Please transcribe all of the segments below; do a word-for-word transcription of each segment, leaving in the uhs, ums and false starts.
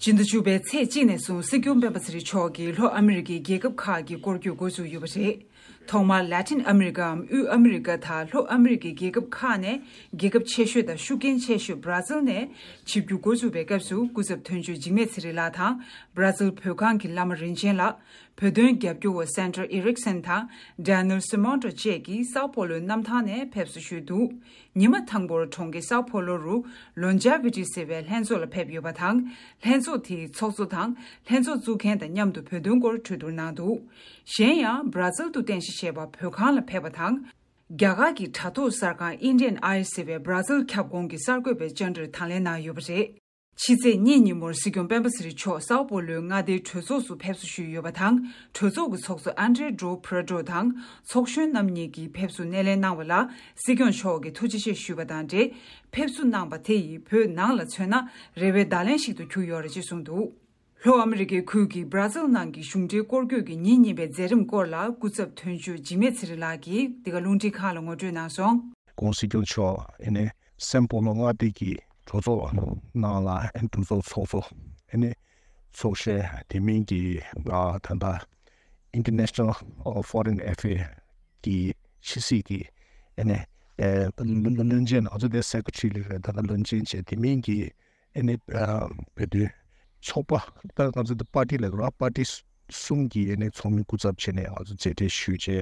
སྤྱི་ཟླ་བཅུ་པའི་ཚེས་གཅིག་ནས་བཟུང་སྲིད་སྐྱོང་སྤེན་པ་ཚེ་རིང་མཆོག་གིས་ལྷོ་ཨ་མི་རི་ཀའི་རྒྱལ་ཁབ་ཁག་གི་སྐོར་སྐྱོད་འགོ་བཙུགས་ཡོད་པ་རེད། ཐོག་མར་ལ་ཏིན་ཨ་མི་རི་ཀའམ་དབུས་ཨ་མི་རི་ཀ་དང་ལྷོ་ཨ་མི་རི་ཀའི་རྒྱལ་ཁབ་ཁག་ནས་རྒྱལ་ཁབ་ཆེ་ཤོས་དང་ཤུགས་རྐྱེན་ཆེ་ཤོས་བར་ཛིལ་ནས་ཆིབས་བསྒྱུར་འགོ་བཙུགས་པའི་སྐབས་སུ། སྐུ་ཚབ་དོན་གཅོད་འཇིགས་མེད་ཚེ་རིང་ལགས་དང་བར་ཛིལ་བོད་ཁང་གི་བླ་མ་རིན་ཆེན་ལགས། བོད་དོན་རྒྱབ་སྐྱོར་བ་སན་ཏྲ་ཨི་རིག་སན་དང་ཌེ་ནེལ་སི་མོན་ཏྲོ་བཅས་ཀྱིས་སའོ་པོ་ལོའི་གནམ་ཐང་ནས་ཕེབས་བསུ་ཞུས་འདུག་ཉི་མ་དང་པོར་གྲོང་ཁྱེར་སའོ་པོ་ལོ་རུ་ལོན་ཇ་བི་ཏི་ཟེར་བའི་ལྷན་ཚོགས་ལ་ཕེབས་ཡོད་པ་དང་། ལྷན་ཚོགས་དེའི་ཚོགས་གཙོ་དང་ལྷན་ཚོགས་བཙུགས་མཁན་དང་མཉམ་དུ་བོད་དོན་སྐོར་གྲོས་བསྡུར་གནང་འདུག་གཞན་ཡང་བར་ཛིལ་དུ་རྟེན་གཞི་བྱས་པ་བོད་ཁང་ལ་ཕེབས་པ་དང་། རྒྱ་གར་གྱི་དྲ་ཐོག་གསར་ཁང་ཨིན་ཌི་ཡན་ཨའི་ཟེར་བའི་བར་ཛིལ་ཁྱབ་ཁོངས་ཀྱི་གསར་འགོད་པའི་བཅར་འདྲིར་དང་ལེན་གནང་ཡོད་པ་རེད། ཕྱི་ཚེས་གཉིས་ཉིན་མོར་སྲིད་སྐྱོང་སྤེན་པ་ཚེ་རིང་མཆོག་སའོ་པོ་ལོའི་མངའ་སྡེའི་གྲོས་ཚོགས་སུ་ཕེབས་བསུ་ཞུས་ཡོད་པ་དང་། གྲོས་ཚོགས་ཀྱི་ཚོགས་གཙོ་ཨན་ཌྲེ་ཌོ་པྲ་ཌོ་དང་ཚོགས་གཞོན་རྣམ་གཉིས་ཀྱིས་ཕེབས་བསུ་སྣེ་ལེན་གནང་བ་ལ་སྲིད་སྐྱོང་མཆོག་གིས་ཐུགས་རྗེ་ཆེ་ཞུས་པ་དང་འབྲེལ། ཕེབས་བསུ་གནང་པ་དེ་ཡིས་བོད་ནང་ལ་མཚོན་ན་རེ་བའི་བརྡ་ལན་ཞིག་ཏུ་གྱུར་ཡོད་རེད་ཅེས་གསུངས་འདུག་ལྷོ་ཨ་མི་རི་ཀའི་ཁུལ་གྱི་བར་ཛིལ་ནང་གི་གཞུང་འབྲེལ་སྐོར་སྐྱོད་ཀྱི་ཉིན་གཉིས་པའི་མཛད་རིམ་སྐོར་ལ་སྐུ་ཚབ་དོན་གཅོད་འཇིགས་མེད་ཚེ་རིང་ལགས་ཀྱིས་འདི་ག་རླུང་འཕྲིན་ཁང་ལ་ངོ་སྤྲོད་གནང་སོང་། ༸གོང་ས་སྐྱོང་མཆོག་ཨ་ནི་སན་པོ་ལོ་མངའ་སྡེ་གི་གྲོས་ཚོགས་ནང་ལ་ཨ་ནི་གྲོས་ཚོགས་ཚོགས་གཙོ་ཨ་ནི་ཚོགས་གཞོན་དེ་མིན་གྱི་ཨ་ད་ལྟ་International Foreign Affairs གི་ཕྱི་སྲིད་ཀྱི་ཨ་ནི་ཨ་བློན་ཆེན། ང་ཚོ་དེ་སེ་ཀེ་རེ་ཊ་རི་ལབ་ཡ་རེད། ད་ལྟ་བློན་ཆེན་བྱས། དེ་མིན་གྱི་ཨ་ནི་ཨ་བོད་དོན་ཚོགས་པ། ད་ང་ཚོ་དེ་པར་ཊི་ལབ་ཀྱི་རེད། པར་ཊི་གསུམ་གྱི་ཨ་ནི་ཚོགས་མི་སྐུ་ཚབ་བྱས་ནས་ང་ཚོ་མཇལ་འཕྲད་ཞུས་བྱས།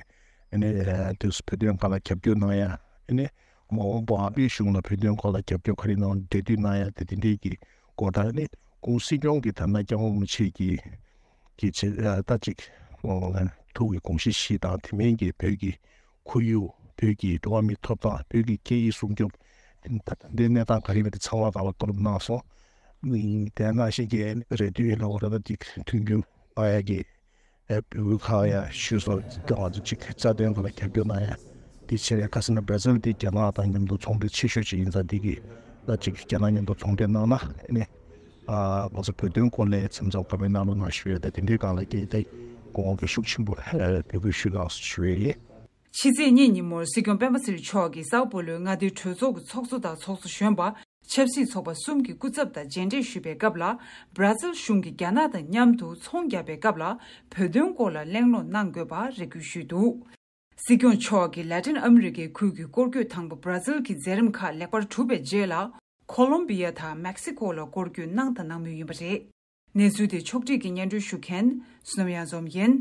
ཨ་ནི་ཨ་དེ་བོད་དོན་སྒང་ལ་རྒྱབ་སྐྱོར་གནང་ཡ། ཨ་ནི་མ་འོངས་པ་ཨ་རིའི་གཞུང་ལ་བོད་དོན་སྐོར་ལ་རྒྱབ་སྐྱོར་ག་རེ་གནང་འབྲེལ་མཐུད་གནང་ཡ་དེ་དེ་འདྲའི་གི་སྐོར་དང་། ཨ་ནི་༸གོང་ས་སྐྱོང་གིས་ད་ལྟ་སྐྱབས་མགོན་རིན་པོ་ཆེ་གི་གི་ཆེ་ཨ་ད་ཅིག་ཨ་ཐུགས་ཀྱི་དགོངས་གཞི་བཞེས་སྟངས། དེ་མིན་གྱི་བོད་ཀྱི་ཁོར་ཡུག་བོད་ཀྱི་འགྲོ་བ་མིའི་ཐོབ་ཐང་། བོད་ཀྱི་སྐད་ཡིག་སྲུང་སྐྱོབ། དེ་འདྲའི་གནས་སྟངས་ག་རེ་ཡོད་པ་དེ་ཚང་མ་སྒང་ལ་བསྡུ་རུབ་གནང་སོང་། དེ་ནང་བཞིན་གྱི་རེ་འདུན་ལ་འོ་ར་ད་ཅིག་མཐུན་འགྱུར་གནང་ཡ་གི་ཨ་འབོད་སྐུལ་ཁག་ཡ་ཞུས་སོང་། ང་ཚོ་ཅིག་རྩ་དོན་སྒང་ལ་རྒྱབ་སྐྱོར་གནང་ཡ། དེ་བྱས་ནས་ཁ་སང་ན་བྷར་ཛིལ་དེ་རྒྱ་ནག་དང་མཉམ་དུ་ཚོང་འབྲེལ་ཆེ་ཤོས་ཅིག་ཡིན་ཙང་། དེ་གི་ད་ཅིག་རྒྱ་ནག་མཉམ་དུ་ཚོང་འབྲེལ་གནང་ན་ཨ་ནི་ཨ་ང་ཚོ་བོད་དོན་སྐོར་ལ་མཚམས་མཚམས་བཀའ་མོལ་གནང་རོགས་གནང་ཞུ་ཡ། ད་དེ་འདྲའི་སྒང་ལ་སྐད་དེ་དགོངས་པ་ཤུགས་ཆེན་པོ་ཨ་འབོད་སྐུལ་ཞུ་རོགས་ཞུ་ཡ་ཡིན། ཕྱི་ཚེས་གཉིས་ཉིན་མོར་སྲིད་སྐྱོང་སྤེན་པ་ཚེ་རིང་མཆོག་གིས་སའོ་པོ་ལོའི་མངའ་སྡེའི་གྲོས་ཚོགས་ཀྱི་ཚོགས་གཙོ་དང་ཚོགས་གཙོ་གཞོན་པ། ཆབ་སྲིད་ཚོགས་པ་གསུམ་གྱི་སྐུ་ཚབ་དང་མཇལ་འཕྲད་ཞུས་པའི་སྐབས་ལ། བར་ཛིལ་གཞུང་གིས་རྒྱ་ནག་དང་མཉམ་དུ་ཚོང་བརྒྱབ་པའི་སྐབས་ལ་བོད་དོན་སྐོར་ལ་གླེང་སློང་གནང་དགོས་པར་རེ་སྐུལ་ཞུས་འདུག་སྲིད་སྐྱོང་མཆོག་གིས་ལ་ཏིན་ཨ་མི་རི་ཀའི་ཁུལ་གྱི་སྐོར་སྐྱོད་དང་པོ་བར་ཛིལ་གྱི་མཛད་རིམ་ཁག་ལེགས་པར་གྲུབ་པའི་རྗེས་ལ། ཁོ་ལོམ་བི་ཡ་དང་མེག་སི་ཀོ་ལ་སྐོར་སྐྱོད་གནང་དང་གནང་མུས་ཡིན་པ་རེད། གནས་ཚུལ་དེ་ཕྱོགས་སྒྲིག་གིས་སྙན་སྒྲོན་ཞུ་མཁན་བསོད་ནམས་གཡང་འཛོམས་ཡིན།